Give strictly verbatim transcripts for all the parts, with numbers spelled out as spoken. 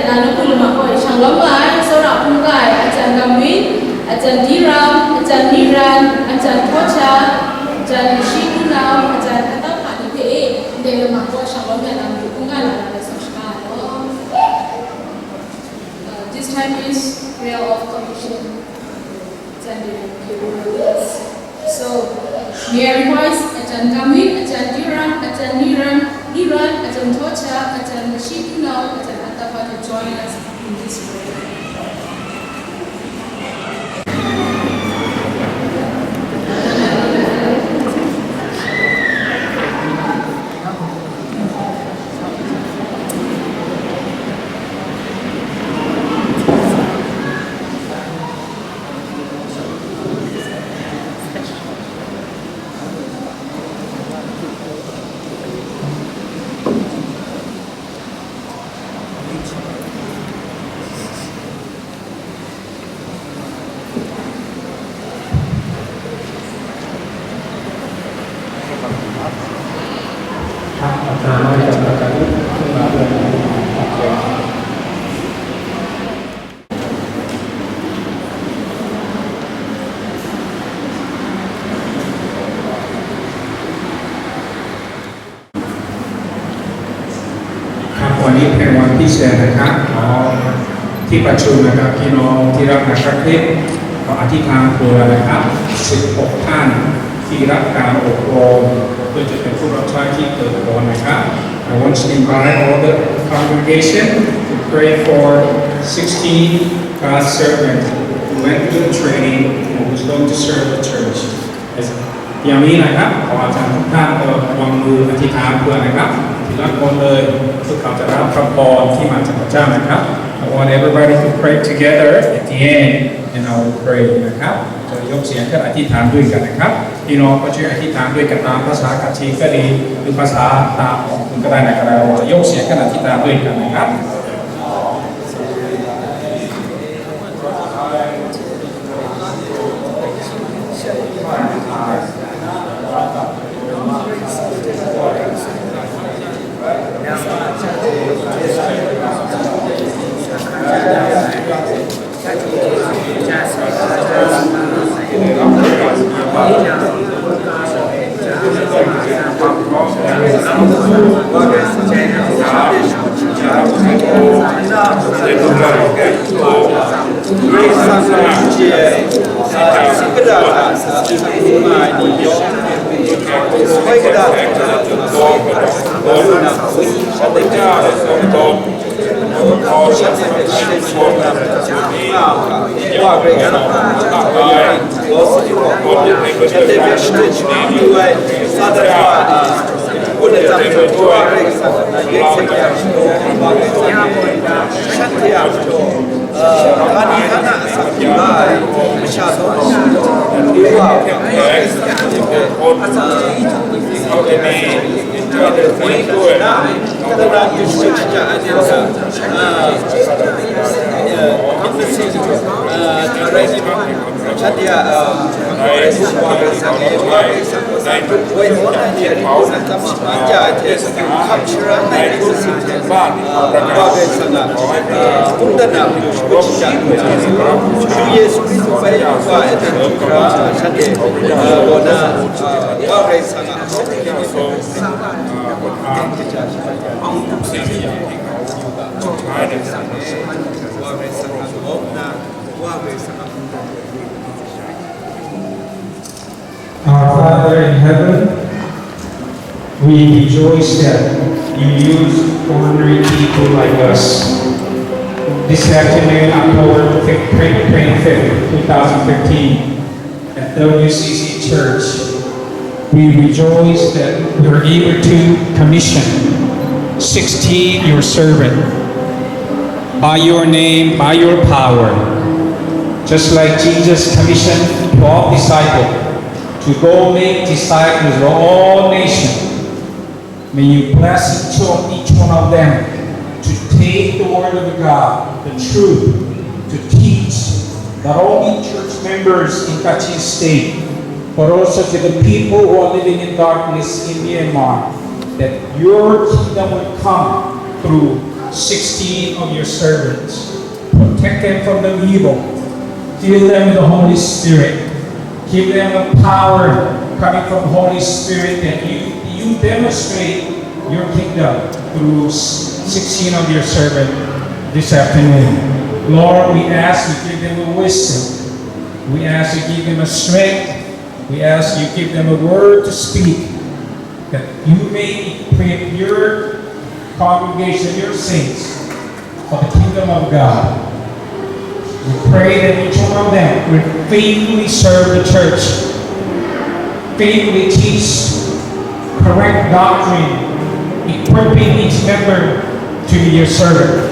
Lamu lama kaw e shanglawm nga ai, tsawra hpung ga ai, ajan Gamwin, ajan Diram, ajan Niran, ajan Hkawhta, ajan Shi Tunau, ajan Atahpa ni hpe e, ndai lama kaw shanglawm ya na matu hpung ga na lam e sa shaga ai law. Uh, this time is prayer of commission. Ajan Diram, okay, we will lead us. So, may I request Ajan Gamwin, Ajan Diram, Ajan Niran, Niran, Ajan Hkawhta, Ajan Shi Tunau, Ajan Atahpa to join us in this prayer. ครับ อาจารย์ ครับ วันนี้เป็นวันพิเศษนะครับ ขอที่ประชุมนะครับ พี่น้องที่รักในพระคริสต์ ขออธิษฐานเผื่อนะครับ สิบหก ท่านที่รับการอบรม เพื่อจะเป็นผู้รับใช้ที่เกิดผลนะครับ I want to invite all the congregation to pray for sixteen God's servants who went through the training and who's going to serve the church. อย่างนี้นะครับ ขออาจารย์ทุกท่านก็วางมืออธิษฐานเผื่อนะครับ ทีละคนเลย พวกเขาจะรับพระพรที่มาจากพระเจ้านะครับ I want everybody to pray together at the end, and I will pray นะครับ จะยกเสียงขึ้นอธิษฐานด้วยกันนะครับ พี่น้องก็ช่วยอธิษฐานด้วยกันตามภาษากัจจิก็ดี หรือภาษาตามของคุณก็ได้นะครับ เราจะยกเสียงขึ้นอธิษฐานด้วยกันนะครับ Our Father in heaven, we rejoice that you use ordinary people like us. This afternoon, October twenty-fifth, two thousand fifteen, at W C C Church, we rejoice that we are able to commission sixteen your servant by your name, by your power, just like Jesus commissioned twelve disciples to go make disciples of all nations. May you bless each one, each one of them to take the word of God, the truth, to teach not only church members in Kachin State, but also to the people who are living in darkness in Myanmar, that your kingdom will come through sixteen of your servants. Protect them from the evil. Fill them with the Holy Spirit. Give them a power coming from the Holy Spirit that you, you demonstrate your kingdom through sixteen of your servants this afternoon. Lord, we ask you give them a wisdom. We ask you give them a strength. We ask you give them a word to speak, that you may equip your congregation, your saints, for the kingdom of God. We pray that each one of them will faithfully serve the church, faithfully teach, correct doctrine, equipping each member to be your servant.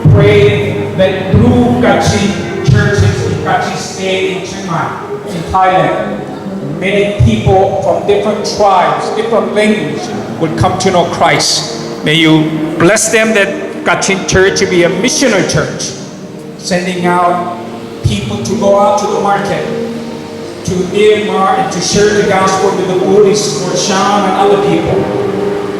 We pray that through Kachin churches in Kachin State, in Chiang Mai, in Thailand, many people from different tribes, different languages would come to know Christ. May you bless them, that Kachin church will be a missionary church, sending out people to go out to the market, to Myanmar, and to share the gospel with the Buddhists or Shan and other people.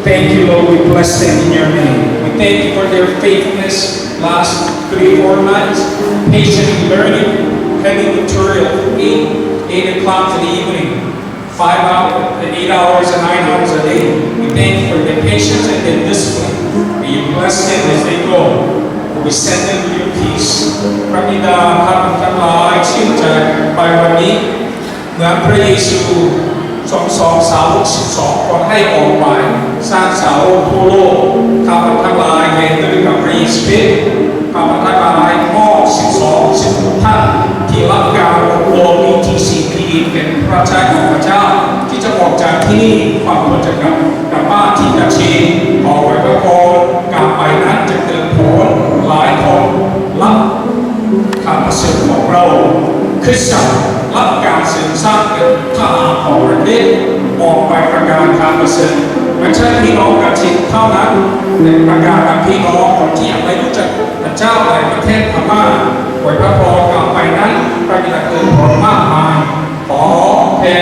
Thank you, Lord. We bless them in your name. We thank you for their faithfulness last three, four months, patiently learning heavy material from eight, eight o'clock in the evening, five hours, eight hours and nine hours a day. We thank you for their patience and their discipline. May you bless them as they go. We send them with your peace. พระบิดาข้าพเจ้าทั้งหลายชื่นใจไปวันนี้ เหมือนพระเยซูทรงสอนสาวกสิบสองคนให้ออกไปสร้างสาวกทั่วโลก ข้าพเจ้าทั้งหลายเห็นด้วยกับพระเยซูคริสต์ ข้าพเจ้าทั้งหลายมอบสิบสอง สิบหกท่านที่รับการอบรม BTCP เป็นผู้รับใช้ของพระเจ้า ที่จะออกจากที่นี่ บางคนจะกลับ กลับบ้านที่กาชิน ขออวยพระพร การไปนั้นจะเกิดผล หลายคนรับ การประเสริฐของเรา คริสตจักรรับการเสริมสร้างเป็นทหารของพระคริสต์ ออกไปประกาศการประเสริฐ ไม่ใช่พี่น้องกาชินเท่านั้น แต่ประกาศกับพี่น้องคนที่ยังไม่รู้จักพระเจ้าในประเทศพม่า อวยพระพรกลับไปนั้น ก็จะเกิดผลมากมาย ขอแผ่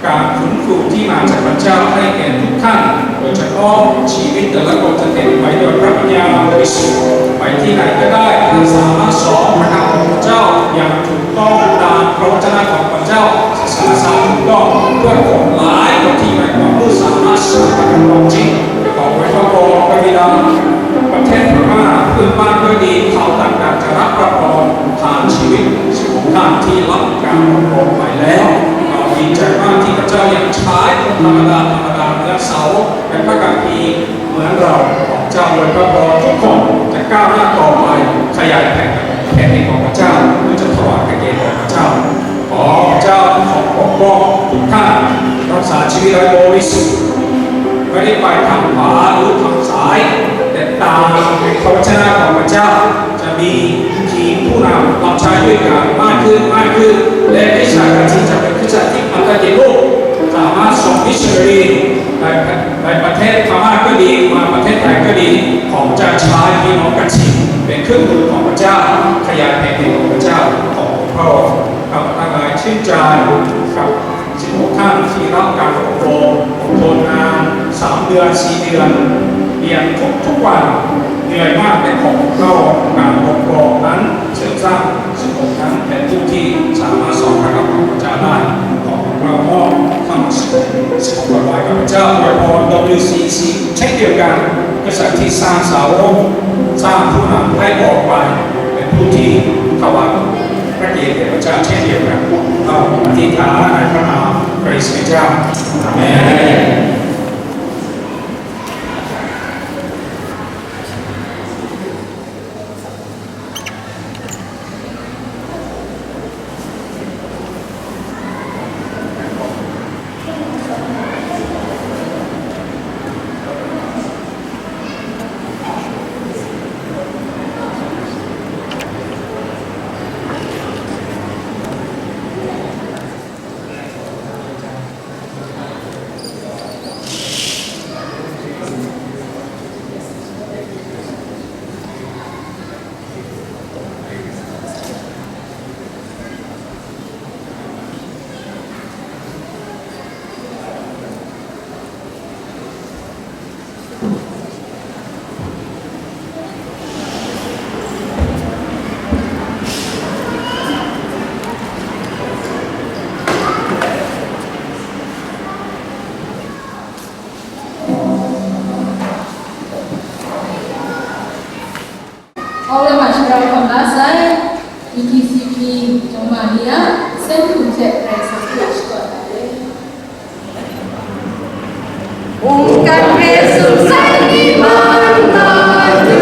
การฟื้นฟูที่มาจากพระเจ้าให้แก่ทุกท่าน โดยเฉพาะชีวิตแต่ละคนจะเต็มไปด้วยพระวิญญาณบริสุทธิ์ ไปที่ไหนก็ได้ ท่านสามารถสอนพระคำของพระเจ้าอย่างถูกต้องตามพระวจนะของพระเจ้า ศาสนาศาสตร์ถูกต้อง เพื่อคนหลายคนที่ไปความมืดสามารถสัมผัสกับความจริง ขออวยพระพรพระบิดา ประเทศพม่าเพื่อนบ้านด้วยดี เขาต่างๆจะรับพระพรผ่านชีวิตของท่านที่รับการอบรมไปแล้ว เราดีใจมากที่พระเจ้ายังใช้คนธรรมดาธรรมดาและสาวกเป็นพระกัมภีร์เหมือนเราของเจ้า โดยพระพรทุกคนจะก้าวหน้าต่อไป ขยายแผ่นแผ่นดินของพระเจ้าเพื่อจะถวายพระเกียรติแด่พระเจ้า ขอพระเจ้าทรงปกป้องทุกท่าน รักษาชีวิตให้บริสุทธิ์ ไม่ได้ไปทางขวาหรือทางซ้าย แต่ตามพระวจนะของพระเจ้า จะมีทีมผู้นำรับใช้ด้วยกันมากขึ้น มากขึ้น และคริสตจักรที่จะเป็นคริสตจักรที่พัฒนาโลก สามารถส่งมิชชันนารีในในประเทศพม่าก็ดี มาประเทศไทยก็ดี ของพระเจ้าใช้พี่น้องกระถิ่นเป็นเครื่องมือของพระเจ้า ขยายแผ่นดินของพระเจ้าของพระองค์ ข้าพเจ้าทั้งหลายชื่นใจกับสิบหกท่านที่รับการอบรมอดทนนานสามเดือนสี่เดือน เรียนทุกๆวัน เหนื่อยมาก แต่ของเราการอบรมนั้นเสริมสร้างสิบหกท่านเป็นผู้ที่สามารถสอนพระคำของพระเจ้าได้ ของเรามอบทั้งสิบหกสิบหกวันไว้กับพระเจ้าอวยพร WCC เช่นเดียวกัน กษัตริย์ที่สร้างสาวกสร้างผู้นำให้ออกไปเป็นผู้ที่ถวายพระเกียรติแด่พระเจ้าเช่นเดียวกัน เราอธิษฐานในพระนามพระเยซูคริสต์เจ้า อาเมน Hkau lama shara hkawm la sai, E T C P chyawm ma ni a, Saint Hku hte Karai Kasang hpe shakawn ai. Mungkan hpe sumsai ni man na du,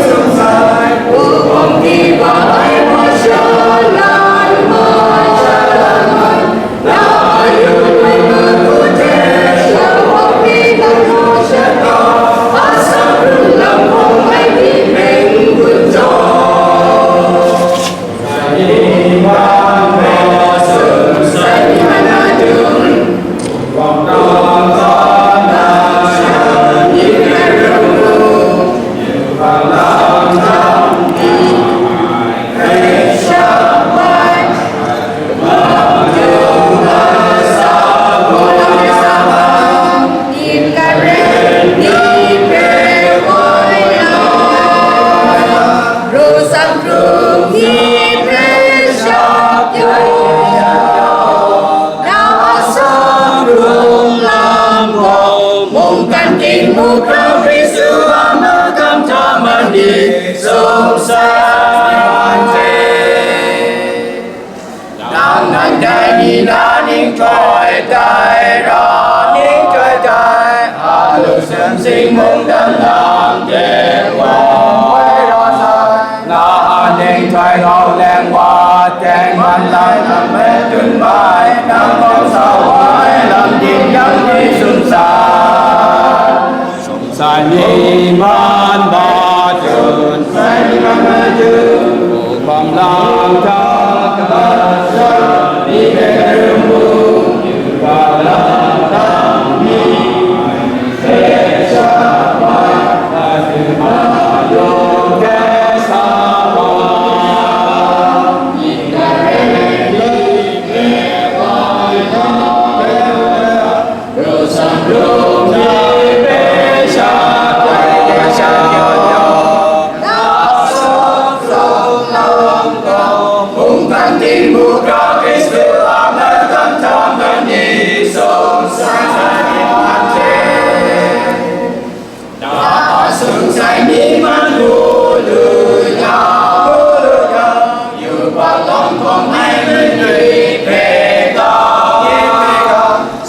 sumsai, wuhpawng di wa ai wa sha lan ma sha lan. Mungkan ting mu grau Hkristu a makam hta mani sumsai. Nang nan dai ni na ning htoi tai ra, ning htoi tai, a lu sum sing mungdan lang de wa woi ra sai. Na a ning htoi ngau leng wa teng man lai nang hpe dun bai, nang gaw sa wa ai lam din yang ni sum sa. Sumsai ni man majun, sumsai ni man majun, hkawm lang hta kasha ni hpe rum mu, hkawm lang hta ni hpe sha bai, hkawm lang hta ni hpe sa bai.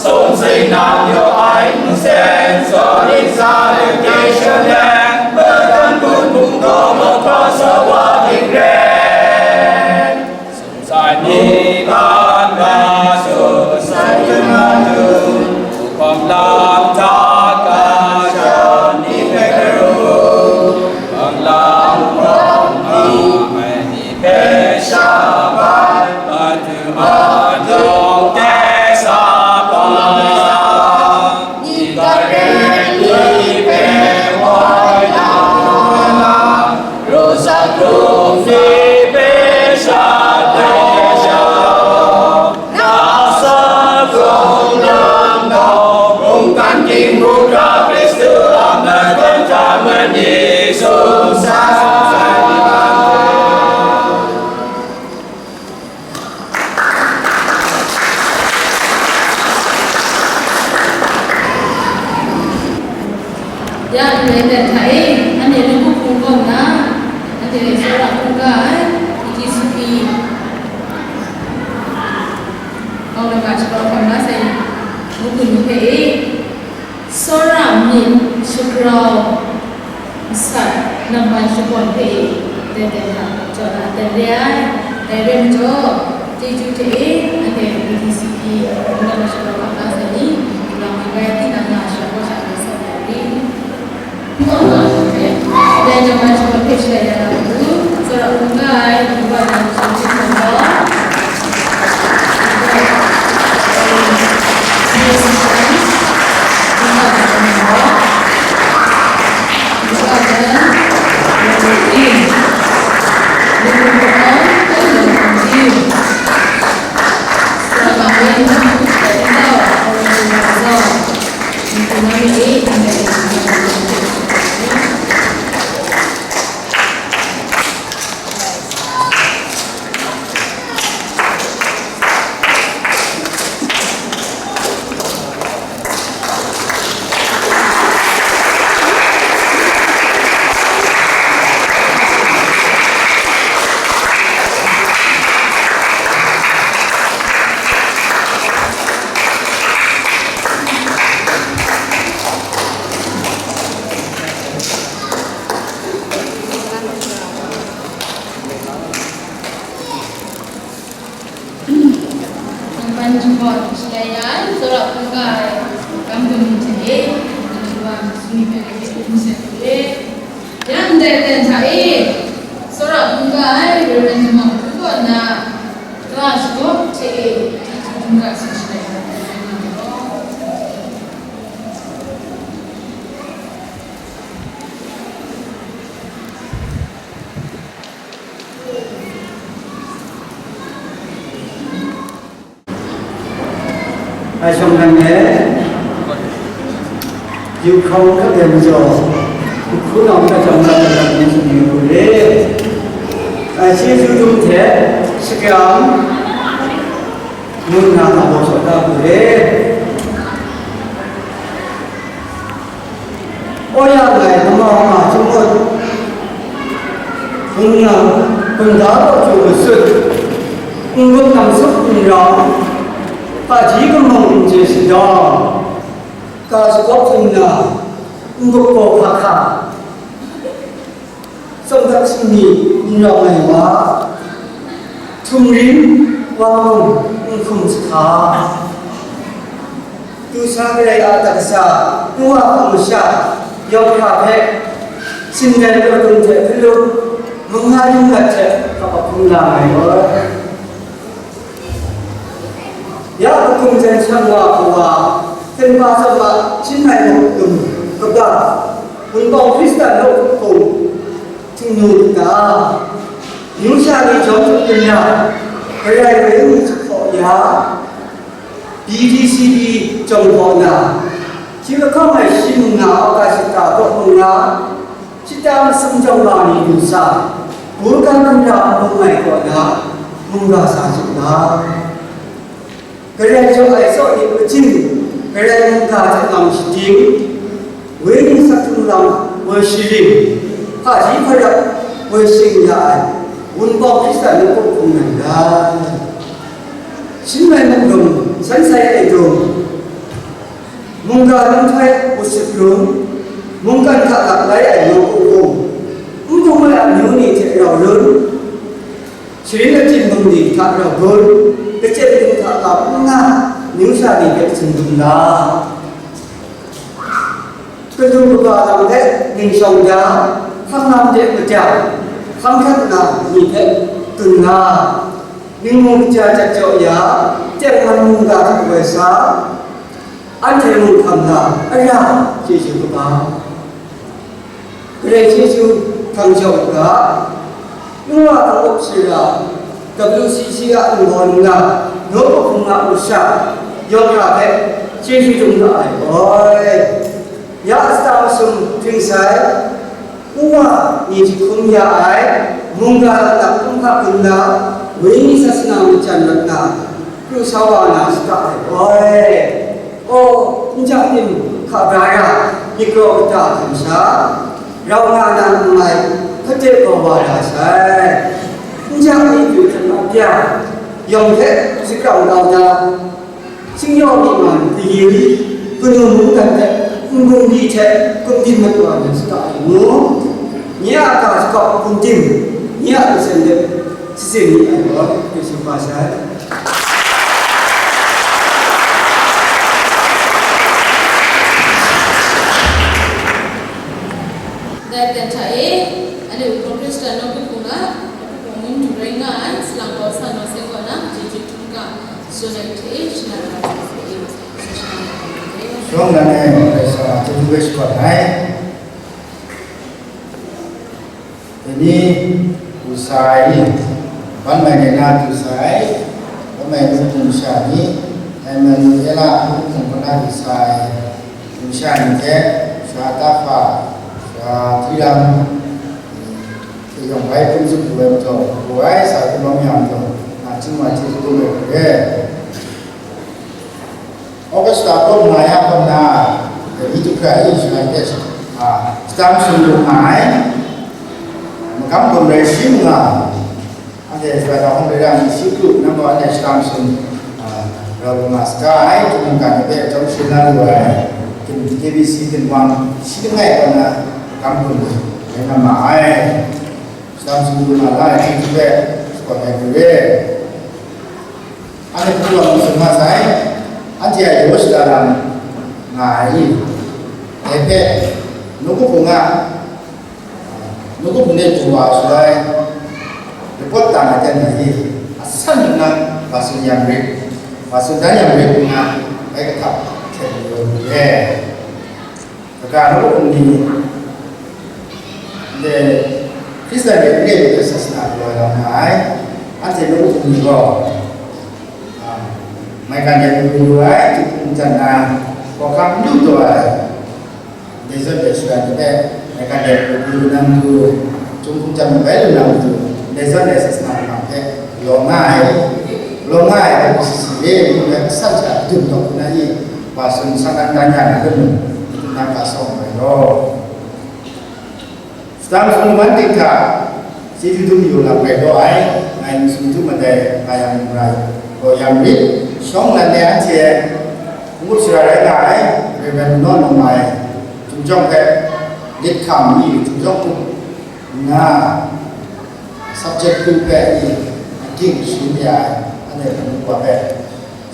Sung sing na pyaw ai nsen, tsawmying sa lu de shaleng, madan kun hpung gaw mahkra sa wa ting ren. Sumsai ni kan ga, sumsai ni kan ga, hkawm lang hta kasha ni hpe garu, hkawm lang hkawm ni hpe sha bai, madu Adawng de sa pang, ni karen ni hpe woi na, ru sa hkrung ni hpe sha tai sha, na sa hkrung nang gaw, mungkan ting hkra Hkristu a matan hta mani sumsai. Ya, ndai dan hta e, anhte nawku hpung kaw nna, anhte tsawra hkungga ai, E T C P, kau lama shagrau hkam la sai, nawku ni hpe e, tsawra myit shagrau, masat, namman shakawn hpe e, dai dai hta, jaw na dan re ai. Dai rai majaw, chyeju hte e, anhte B D C P, Wundan Masha Law Hkam Na Sai ni, Kalang Hkungga Tinang Nga Shara Kaw Sha Rai Sa Ai Ri. Dai namman shakawn hpe shalai ya na matu, tsawra hkungga ai, Wundan Masha Law Hkam Na Sai ni, Hkungga ai, kam kaning hte e, Anhte Wa Yesu mying hpe hkrit hkrit n seng hku re. Ya ndai aten hta e, tsawra hkungga ai, Reverend Namawng Hkru kaw na, ga shagawp hte e, hti hkungga tsun shalai na, hkungga ai nga ai. Ai shawng nan e, yu hkau n hkap ai majaw, hpunau hta jawng na hta ni sumri hku re. Ai chyeju dum hte shakram, ngu nna hpa baw shaw da hku re. Aw ya ngai hkama ma chyum ngut, hpungnang hpunda kaw hte masut, n-gup n-sup n rau, hpaji kamung n chye shada, ga shagawp hpun na, n-gup gaw hka hka, tsawmdak singni n rau ai wa, htumrim wa mung n hkum sa hka. Du sa Karai a atak kasa, nu wa hpung masha, yawng hkra hpe, sindai kawdung hte hkalum, manga yungmat hte kaba hpung la ai gaw, ya hkum jan shang wa hku wa, hten pa tsawm a, hpyin ai muk dum kaba, Wunpawng Hkristan nawku hpung, htingnu kata, amyu sha ni jawm htuk kata, Karai Wenyi jahpaw ya, B D C B jawm hpaw na, hti lahkawng ai shi mung na, August shata kaw mung na, shata masum jawng nga ni du sa, Burgan hkunda nbung ai kaw na, mungga sa chyu nga. Karai jaw ai tsawk ni machin, Karai mungga hte lam shadim, Wenyi sakthung lam woi sharim, hpaji hparap woi shing ya ai, Wunpawng Hkristan nawku hpung nan rai. Shin mai muk lung, san sai ai dung, mungga lung htai wut sut lung, mungkan hta lap lai ai nawku hpung, n bung ai amyu ni hte rau lun, sharin achyin bungli hta rau gun, kachyen dung hta kap n nga, amyu sha ni hpe sindum la. Kadu kaba lam hpe ning shawng da, hkam lam de maja, hkam hkrat na ni hpe dun la, ningmung kaja jat jaw ya, tengman mungga hte woi sa, anhte mung hkam la, ara chyeju kaba, Karai chyeju hkrang jaw u ga, N W A hkrung up sara, W C C a nbawm nga, nawku hpung a masha, yawng hkra hpe chyeju dum nga ai gaw, ya shata masum hpring sai, N W A ni jahkum ya ai, mungga laknak kumhpa hpung na, Wenyi sasana majan mat na, pru sa wa na shata ai gaw, Aw, n ja tim hka bra ra, myit kraw kata hkam sha, rau nga na n mai, hkade gaw wa ra sai. N ja myi du hkrat na bya, yawng hte shakrang kau da, singyaw myi man kayin, kanu mungdan hte, n-gun di hte, kum din mat wa na shata ai mu. Nye a ga shakawp hkum tim, nye a ntsen de, shasin mi ai gaw, hkrit sumhpa sai. Dai ten hta e, anhte Wunpawng Hkristan nawku hpung a, nawku hpung ngun du rai nga ai, salang kau sa naw seng kaw na, chyeju hkungga, shadawn ai hte e, shana ra ai hte e, shana ra ai hte e. Shawng dan e, Karai Kasang a chyeju hpe shakawn ai. Dai ni, du sa ai ni, ban mai ngai na du sa ai, ban mai nu hpung sha ni, Emmanuela nu hpung kaw na du sa ai, hpung sha ni hte, sha Tafa, sha Tiram, hte yawng bai hpung zup lu ai majaw, lu ai sa hkrum yang majaw, na chyeju wa chyeju dum ai hku re. August hta kaw nga ya kaw na, dai ni du hkra e, shaloi hte, a, shata masum lu nga ai, magam gum rai shi mung nga, anhte shaloi na hkawng rai ra ni shi kru nang gaw anhte shata masum, a, rau lu nga saga ai, hte mungkan ni hpe chyawm sharin la lu ai, K B C ginwang shi langai kaw na, magam gum rai nga ma ai, shata masum lu nga la ai, hte hpe shakawn ai hku re. Anhte hpung wa masum nga sai, Anhte a yaw shada lam nga ai ni, dai hpe, nawku hpung a, nawku hpung de du wa shaloi, report tang ai ten ni, asan ningnan wa tsun yang rit, wa tsun dan yang rit nna, bai kahtap hten mayu re. Kaga nawku hpung ni, ndai Hkristan ni n re ai sasana galaw ai lam nga ai, anhte nawku hpung ni gaw, a, maigan de lu lu ai, Chyum hpung jan na, hkawhkam n lu taw ai, ndai zawn de shara ni hpe, maigan de lu lu nang du, Chyum hpung jan mabai lu nang du, ndai zawn de sasana lam hpe galaw nga ai, galaw nga ai hpe B C C re, ngu ai asan sha dum dawk na i, wa tsun san dan dan ya na hkrum, nang ka sawng ai law. Shadang sung man ting hta, chyeju dum yu lam rai law ai, ngai n tsun dum madai, nga yang n rai, gaw yang rit, shawng nnan le anhte, n-gup shara rai nga ai, Rev. Nawn Lawm Mai, Chyum jawng hpe, lit hkam mi, Chyum jawng hku nna, subject hku hpe i, aking sharin ya ai, anhte hpung wa hpe,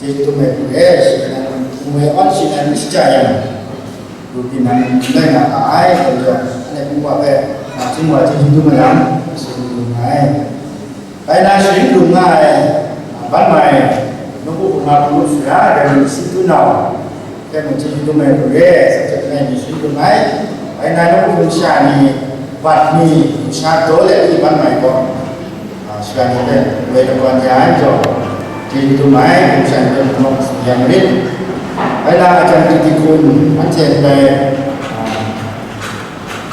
chyeju dum ai hku re, shi nan, ngu ai awn shi nan n shaja yang, lu tinang n rai nga ga ai, dai majaw, anhte hpung wa hpe, a, Chyum wa chyeju dum ai lam, sharin lu nga ai. Bai na sharin lu nga ai, ban mai, nawku hpung a hpung sara, dai ni si du nau, hpe mung chyeju dum ai hku re, subject langai mi sharin lu nga ai. Bai na nawku hpung sha ni, bat mi, sha daw let mi ban mai gaw, a, shara ni hpe woi lagawn ya ai majaw, chyeju dum ai, hpung sha ni hpe mung tsun ya marit. Bai na ajan Kritikun, anhte ndai, a,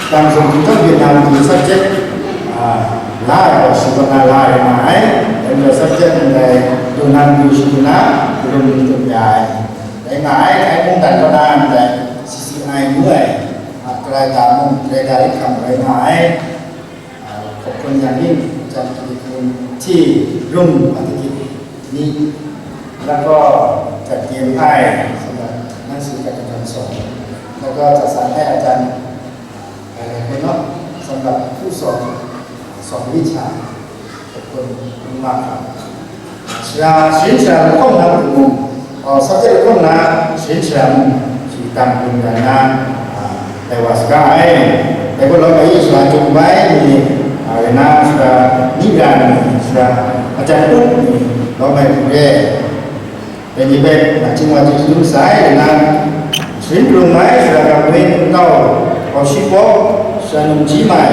Tang sung htingtawng byin na matu subject, a, la ai gaw shi kaw na la ai nga ai, dai majaw subject ndai du na matu shi kaw na karum dum ya ai. Dai nga ai, dai mungdan kaw na ndai C C I ngu ai, a, karai da mung, karai da lit hkam rai nga ai. A, hkawhkun yang ning, jan hkri hkun hti, rum, a, hti hkrit ni, แล้วก็จัดเตรียมให้สำหรับหนังสือการเรียนการสอน แล้วก็จัดสรรให้อาจารย์ หลายๆคนเนาะ สำหรับผู้สอนสองวิชา ขอบคุณมากครับ ชราชินชราละครนะผม อ๋อ subject ละครนะ ชินชรา สีตามคุณกันนะ อ่า แต่ว่าสกาย แต่ก็เราไปสอนจุงไว้มี อ่า เวลาสกายนิรันดร์สกายอาจารย์ปุ๊บนี่เราไปดูแล Dai ni hpe nachying wa chyeju dum sai, dai na, sharin hkrung ai, sara ga ngwi nkau, kau shi pawp, sara num ji mai,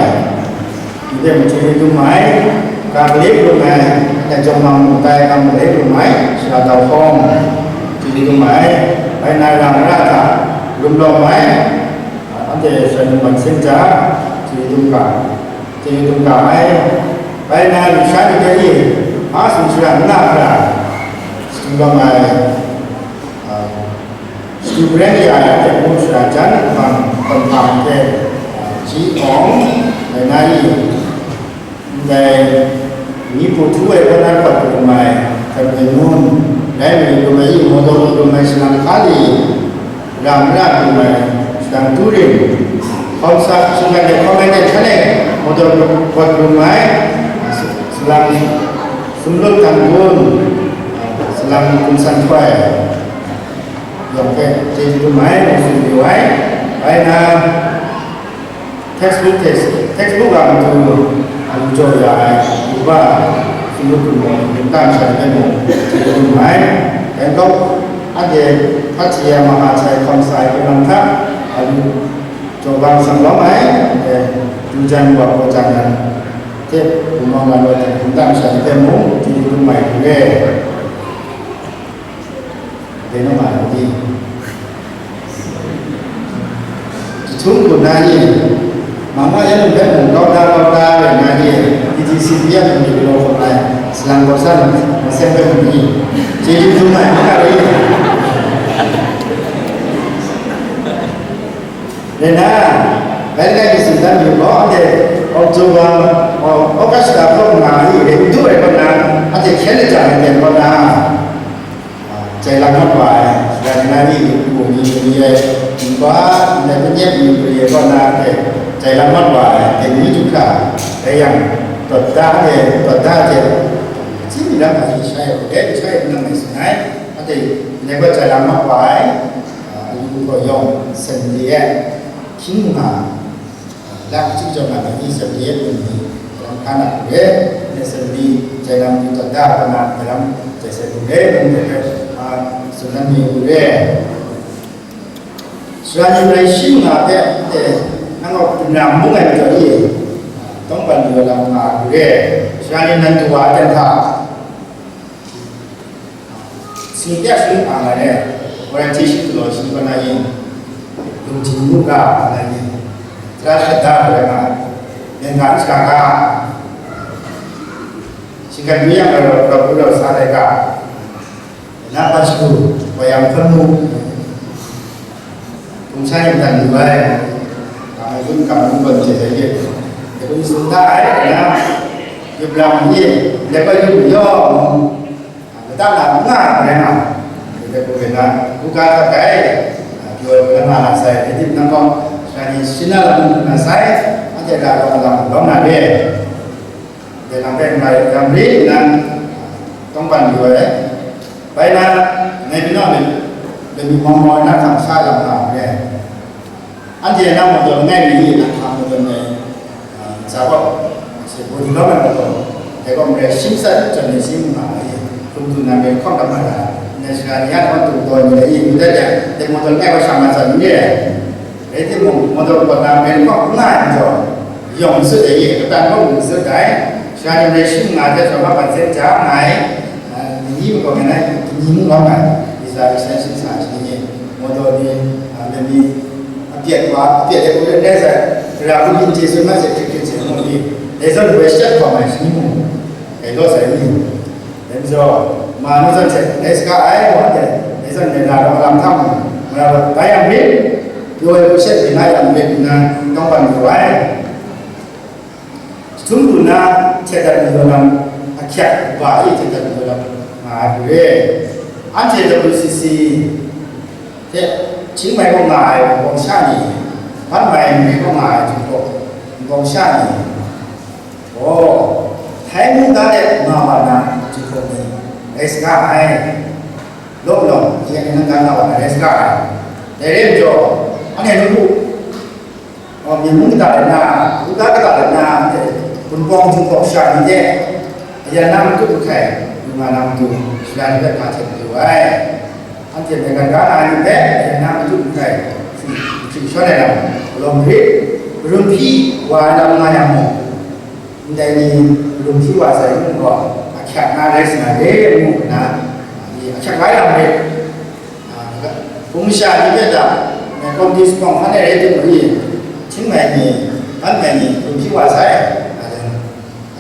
ni hpe mung chyeju dum ai, ga gale hkrung ai, dai jawng mang mung tai, ga mung gale hkrung ai, sara dau hkawng, chyeju dum ai, bai na ra mara hta, rum lawm ai, anhte sara num man seng ja, chyeju dum ga. Chyeju dum ga ai, bai na lusha ni hte e, a sumsha ra nna hkra, shadu lawm ai, a, shadu hparen ya ai hte mung shara jan hpang hkawm hpang hte, a, ji awng, bai na i, ndai, mi hpu htu ai kaw na hkawt hkrum ai, hkawt hkrum ai nun, rai mi hkrum ai i, mawdaw hkrum ai salang hka li, Ram ra lu ai, salang Turin, hkawm sa, shinggan de hkawm ai de hkran e, mawdaw rawt lu ai, salang Sumlut Kanggun, salang Kum San Hkoi, yawng hpe chyeju dum ai, mung tsun yu ai, bai na, Textbook, text, textbook a matu a lu jaw ya ai, upa, sumut gun gaw, gintan sha ni hpe mung, chyeju dum ai. Dai gaw, anhte hpaji ai, mahka sai, hkawm sa ai, hkawm hta a lu jaw bang sang lawm ai, e, du jan wa hpaw jan ai, hte, wunmawng lam ai hte, gintan sha ni hpe mung, chyeju dum ai hku re. Dai naw nga ai ni? Jahtum hku na ni? Mama yan hpe mung kau da kau da rai na ni? P T C P a mung ni galaw hkawm ai, salang kau san, maseng hpe mung ni? Chyeju dum ai, n ga rai? Rai na, bai langai mi tsun dan yu gaw, anhte October, Au-, August hta hpawng nga ai, rai n du ai kaw na, anhte hkyen lajang ai ten kaw na, a, jai lam mat wa ai, rai nna ni, mung ni, mung ni ai, npa, ndai panyep ni, mung ni ai kaw na, anhte jai lam mat wa ai, dai ni du hkra, rai yang, tawt da, anhte tawt da hte, hpyi mi lam hpa shi shai ai, dai shai n nang mai tsun ai, anhte Ngai gaw jai lam mat wa ai, a, ayu htaw yawng seventy eight, hkying nga, a, lak chyu jaw nga ai ni seventy eight ni, lam hkan a hku re, ne seventy jai lam yu dat da, hpa na, jai lam jai sai hku re, nang hpe, a, tsun dan ni hku re. Sara ni rai shi nga hpe, e, nang gaw hpun na mung ai majaw ni, tawngban yu ai lam nga hku re, sara ni nan du wa ai ten hta, Sing tyak sung hpang ai e, orientation galaw shi kaw na yin, lungji mu ga ai yin, tara shada ai nga, myen ga n shaga ga, shinggan mi yang ga raw, raw, raw sa ai ga, na pa shagu, wa yang hkan mu, Hpung sha yin dan lu ai, kamai gun kamai gun gawn hte dai de, dai kun sung da ai, na, yup lam ni, dai koi yup yawng, lata na n nga ai, rai nga, dai kun na, kuga hta gai, pyaw ai kun na nga na sai, dai tip nang gaw, shani shina lam na sai, anhte ra gaw lam bam na re. Dai lam hpe n rai, ram re nnan tawngban yu ai. Bai na, ngai bina myit, myit mawng mawng ai na hkam sha lam nga ai. Anhte na mawtaw langai mi ni na hkam mawtaw ai, a, ntsa gaw, se bawdi lawm ai mawtaw, dai gaw marai shim sat chyawm ni shim nga ai. Hkum tu na myit hkawm lam nga ai. Ndai sara ni a naw tu taw ni ai, ngu dat yang, dai mawtaw langai gaw sha nga tsawm n re ai. Rai timung, mawtaw kaw na men hkawk n nga ai majaw, yawng sut ai, katan mung sut ai, sara ni rai shim nga ai hte, shawng hpa ban sen ja nga ai, a, ni ni mung gaw ngai na, ni mung lawm ai, visa extension sa ai ni, mawtaw ni, a, lani, a pyet wa, a pyet ai hku rai sai, gara hku byin chye tsun ma se, hkrit hkrit chye mu ni, dai zawn woi shat hkawm ai ni mung, gai law sai ni. Dai majaw, ma nu zawn hte, dai saga ai, wa de, dai zawn dai na rawng lam hta mung, mara rawt bai yang rit, pyaw ai hku shet rit na yang rit nna, tawngban yu ai. Jahtum lu na, htet dat mayu lam, ahkyak kaba e htet dat mayu lam, nga ai hku re. Anhte W C C hte, Chiang Mai kaw nga ai Wunpawng sha ni, Ban Mai Mare kaw nga ai Jinghpaw Wunpawng sha ni, Gaw, Thai mungga de nga wa na, Jinghpaw ni, rai saga ai, law law, ji ai nan ga nga wa na, rai saga ai. Dai re ai majaw, anhte nu, a, myen mung kata rai na, mungga kata rai na, anhte Wunpawng Jinghpaw sha ni de, ayan na matut mahkai, yu nga na matu, shara ni hpe hpa hte mayu ai. Anhte maigan ga na ai ni hpe, ayan na matut mahkai, hpyi shawn ai lam, galaw marit, karum hpyi wa ai lam nga yang mung, ndai ni karum hpyi wa sai mung gaw, ahkyak na rai sa na re, ngu nna, ahkyak la yang rit. Hpung masha ni hpe da, komiti sumawng hkan ai rai timung, Chiang Mai ni, Ban Mai ni, karum hpyi wa sai, nga jang,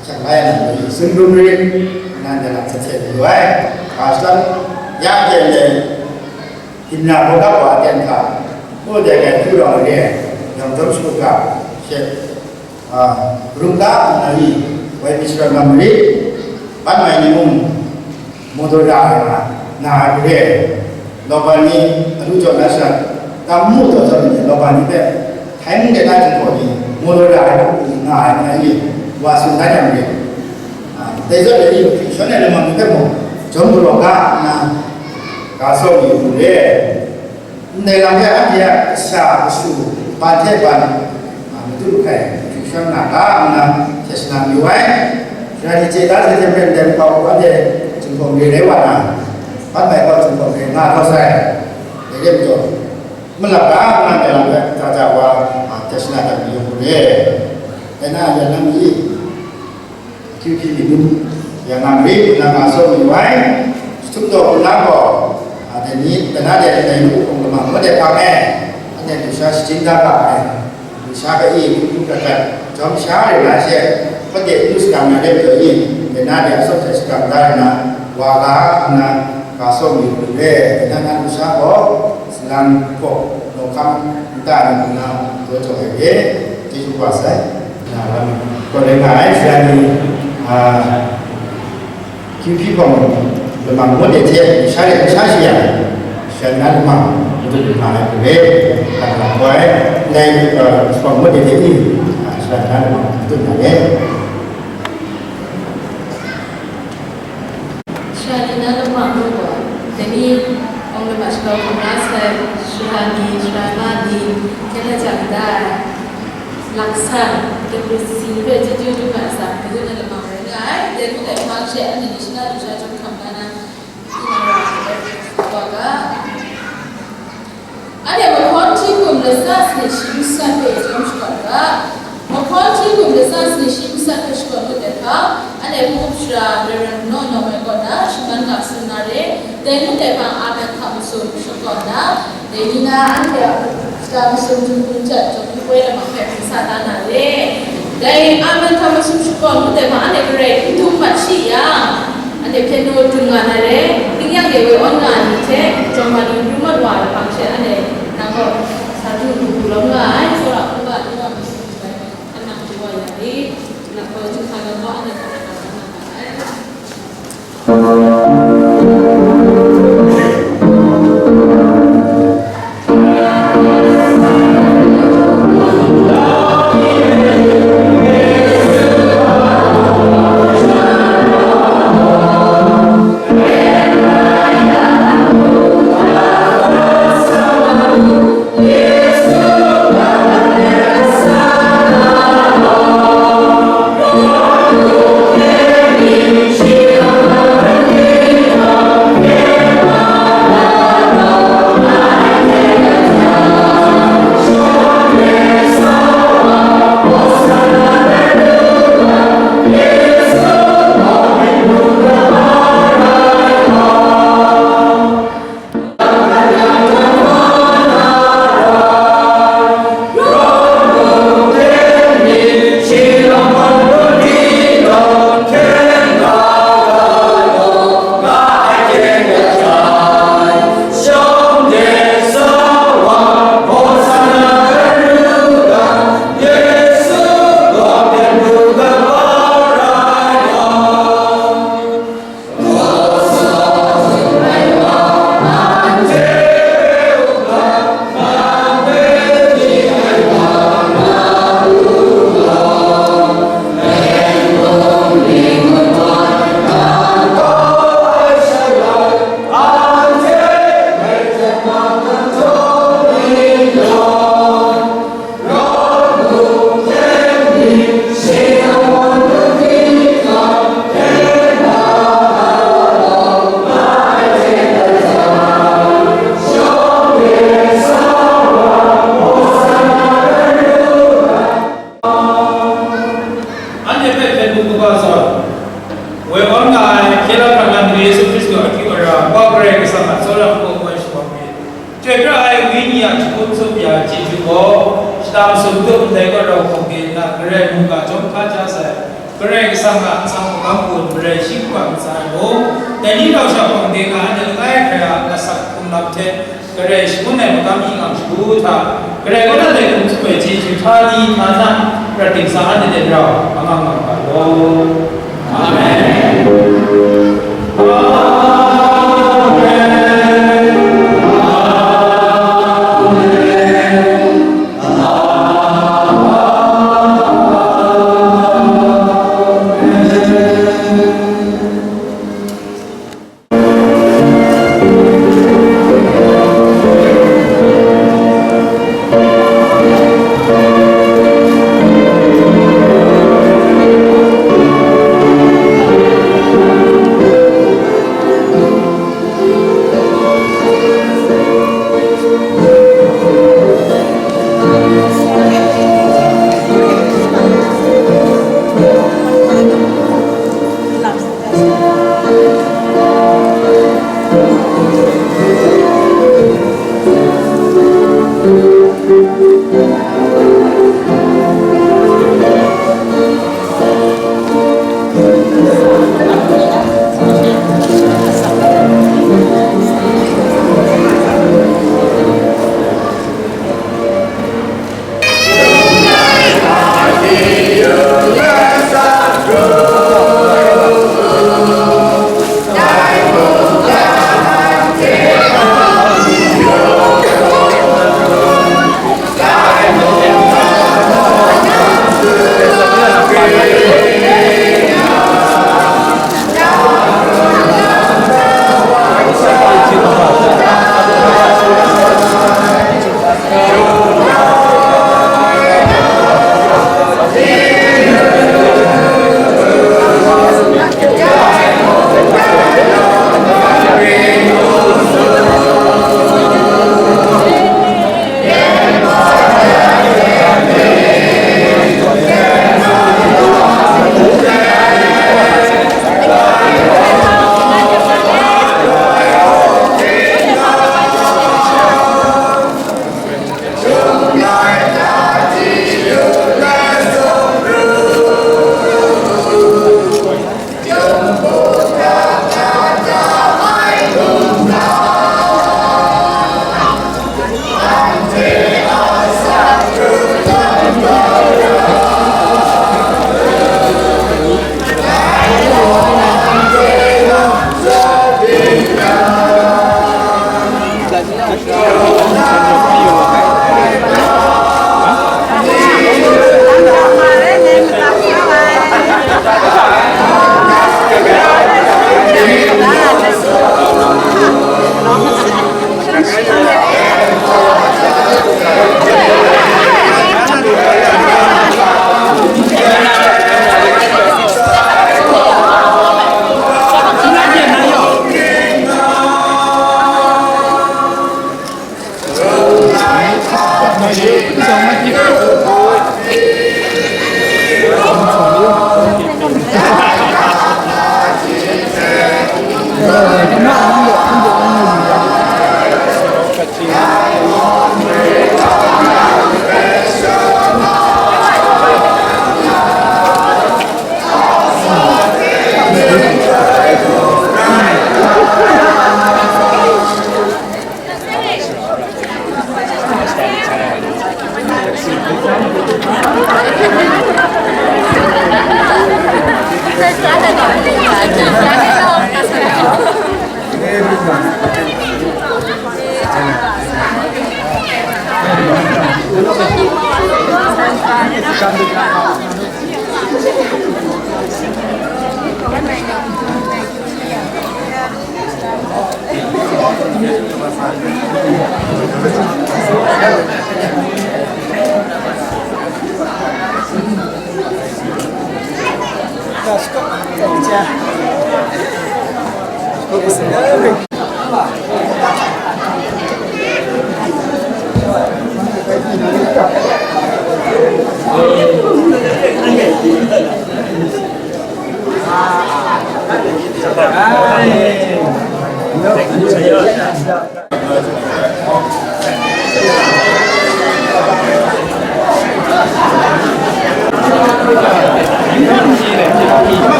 ahkyak la yang rit, sun rum rit, nna ndai lam hte hte mayu ai. Ga shadawn ya hte ndai, Hpyi na hkawhkam wa aten hta, muk de gai hku rawng ai re ai, yawng dawng shagu ga she, a, rum ga nna i, wai pyi sharawng nga marit, ban mai ni mung, mawdaw ra ai nga, na ai hku re ai, Laban ni, adu jaw na sha, tam mu taw jaw ni, Laban ni hpe, Htai mung de na Jinghpaw ni, mawdaw ra ai hku nga ai nga i, wa tsun dan yang rit. A, dai zawn e ni hpyi shawn ai lamang ni hpe mung, jawm galaw ga nna, ga sawng yu mu re. Ndai lam hpe anhte a kasha kashu ban hte ban, a, matut mahkai hpyi shawn na ga nna, hte shana mayu ai. Shana ni chye da sai hte maren dai makau hku anhte Jinghpaw mare rai wa na, ban mai gaw Jinghpaw mare nga kau sai. Dai re majaw, malap ga nna ndai lam hpe, ja ja wa, a, hte shana dat mayu mu re. Dai na, ya nang i, Q P ni gun, ya nang ri, nang nga sawng mayu ai, jahtum daw hpung na gaw, a, dai ni, dai na de, dai nu hpung lamang, made hpang e, anhte lusha shajing da ga ai, lusha ga i, hkun hkun gat gat, jawm sha re na she, hpade nu shadang na re majaw i, dai na de a sawng hte shadang da re na, wa ga nna, ga sawng mayu lu re, dai na na lusha gaw, salang hpaw, nawk hkam nta ni hpung na, daw jaw ai re, chyeju kaba sai. Na lam, kaw rai nga ai, sara ni, a, Q P hpawng lamang ngut de hte, sha de sha shi yang, sha na lamang matut lu nga ai hku re, lam lam gaw ai, ndai, a, hpawng ngut de hte ni, a, sha na lamang matut nga ai. Sha ni na lamang lu gaw, dai ni, a, K B C C ni hpe chyeju dum ai asak, madu na lamang rai nga ai. Dai hku dai hpang she, anhte ni shana lusha chyawm hkam ga na, hpyi na ra ai, wa ga. Anhte mahkawn hti hkum latsa sane shi masat hpe chyawm shakawn ga. Mahkawn hti hkum latsa sane shi masat hpe shakawn ngut ai hpa, anhte hpung up shara Rev. Naw Nawng Mai kaw na shinggan ga tsun na re. Dai ngut ai hpang amen hta masum shakawn na, dai ni na anhte a shata masum htingnu hte chyawm poi lamang hpe hpring sa da na re. Dai amen hta masum shakawn ngut ai hpang anhte garai n dum mat shi yang, anhte hpyen daw dum nga na re. Ning yang de woi awn nga ai ni hte, jawng ma ni n ru mat wa ai hpang she anhte nang gaw sa du lu lu lawm nga ai, tsawra hkungga ni wa masum hte bai hkan nang chye wa ya rit. Nang gaw chyum hkra gaw anhte hta na nga nga ai. Anhte hpe hpyen bun kaba zawn, woi awn nga ai hkye la hkra na Madu Yesu Hkristu a akyu ara, Wa Karai Kasang a tsawra hkawhkam ai shawng myit. Chyoi pra ai Wenyi a jahkum tsup ya ai chyeju gaw, shata masum tup ndai kaw rau hkawng de nna, Karai mungga chyawm hkaja sai, Karai Kasang a atsam magam gun marai shi kaw mat sa ai mung, dai ni rau sha hpang de nga ai langai hkrai a asak hkrung lam hte, Karai shangun ai magam hkying shagu hta, Karai kaw na dai hkum tsup ai chyeju htani htana prat dingsa anhte hte rau amang nga ga law. Amen. Amen. Amen.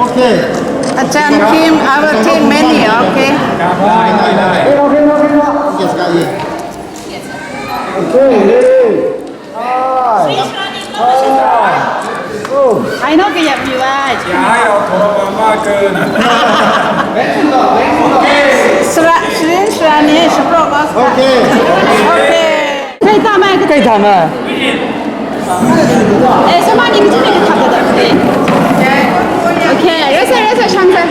Okay. Achan Kim, I will take many, okay? Yes, guys. Okay, ready? Five, four, I know kaya piwa. Sra, Srin Srani, Shapro Bas. Okay. Okay. Kay tama, kay tama. Eh, sama ni kitu ni kata kata. Okay, rasa rasa shamsa.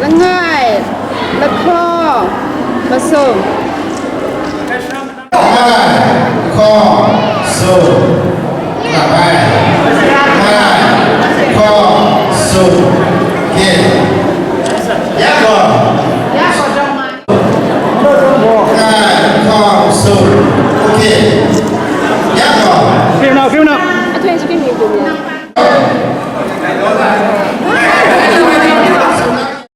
Langai, Lakho, Basung.